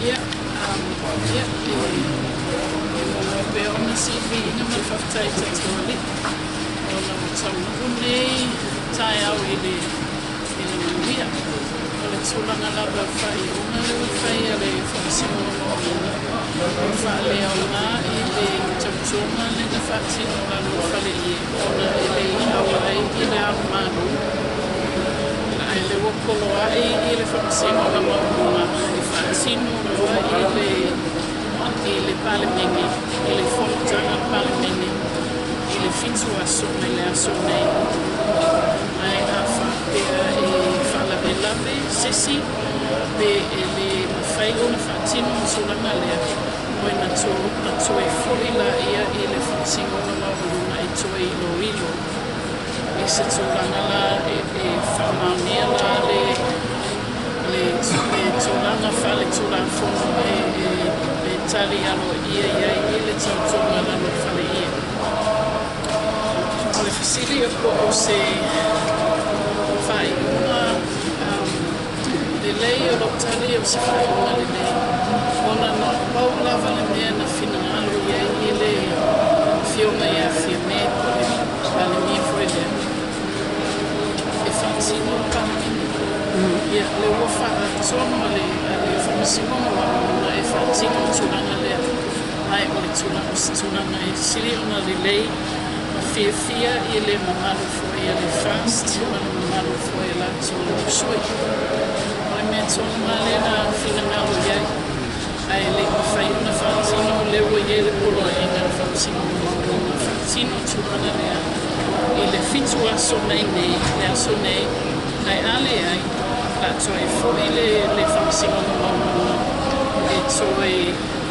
Ia, ia, e muamua pea ona sii viiga ma le faafetai i tatou Alii ona ua taunuu nei taeao i le manuia. O le tulaga lava o faaiuga lea ua fai a le Faamasinoga Maualuga ua faaleaoga i le tautoga lea na faatino i lalo o le faleie ona e le i ao ai i le Ao o Malo, ae lea ua poloai i le Faamasinoga Maualuga e faatino loa i le Palemene, i le fonotaga a le Palemene i le 7 aso mai le aso nei. Ae a faapea e faalavelave se isi pe e le mafai ona faatino le tulaga lea, oi na toe foi laia i le Faamasinoga Maualuga e toe iloilo i se tulaga la e faamaonia la le tulaga faaletulafono e tali aloaia i ai i le tautoga i lalo o le faleie. O le fesili po o se faaiuga lelei, o lou tali o se faaiuga lelei, ona na pau lava le mea na finagalo i ai i le Afioga ia Fiame po o le Palemia foi lea e faatino le Palemene. Ia, lea ua faaatonu a le Faamasinoga Maualuga e faatino le tulaga lea, ae o le tulaga o se tulaga e sili ona lelei ma fiafia i le mamalu foi a le FAST ma le mamalu foi a latou sui. O le mea tonu lava lea na finagalo i ai, ae le i mafai ona faatino. Lea ua i ai le poloaiga a le Faamasinoga Maualuga faatino le tulaga lea i le 7 aso mai nei, le aso nei, ae a leai, o le a toe foi le Faamasinoga Maualuga e toe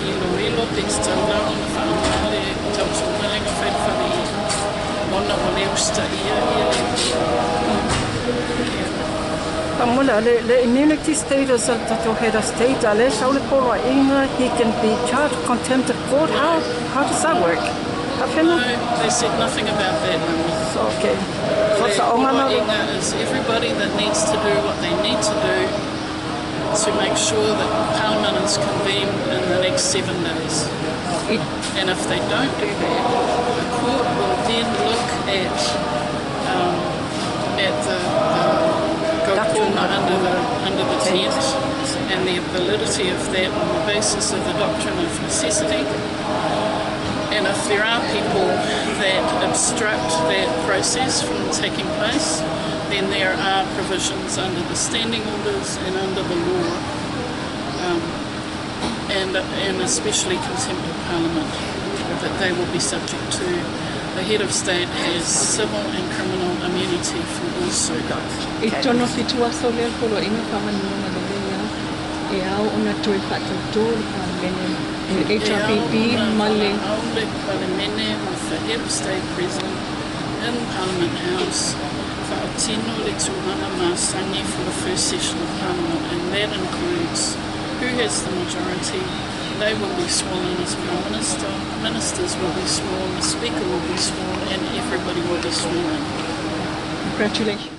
iloilo pe tatau la ona faaaoga le tautoga lea na fai i le faleie ona ua le usitaia le. Famola, le immunity status of the head of state, a lea sau le poloaiga, he can be charged contempt of court. How does that work? No, they said nothing about that. So, okay. So, Le sa poloaiga is everybody that needs to do what they need to do to make sure that Parliament is convened in the next 7 days. And if they don't do that, the court will then look at the Gopona under the tent and the validity of that on the basis of the doctrine of necessity. And if there are people that obstruct that process from taking place, then there are provisions under the standing orders and under the law, and especially contempt of parliament, that they will be subject to. The head of state has civil and criminal immunity from all suit. I totonu o 7 aso lea le poloaiga faamaninoga lelei a e ao ona toe faatauto le Palemene, le HRPP ma le Ao le Palemene with the head of state present in Parliament House faatino le tulaga masani for the first session of Parliament, and that includes who has the majority. They will be sworn in as Prime Minister, ministers will be sworn, the Speaker will be sworn, and everybody will be sworn in. Congratulations.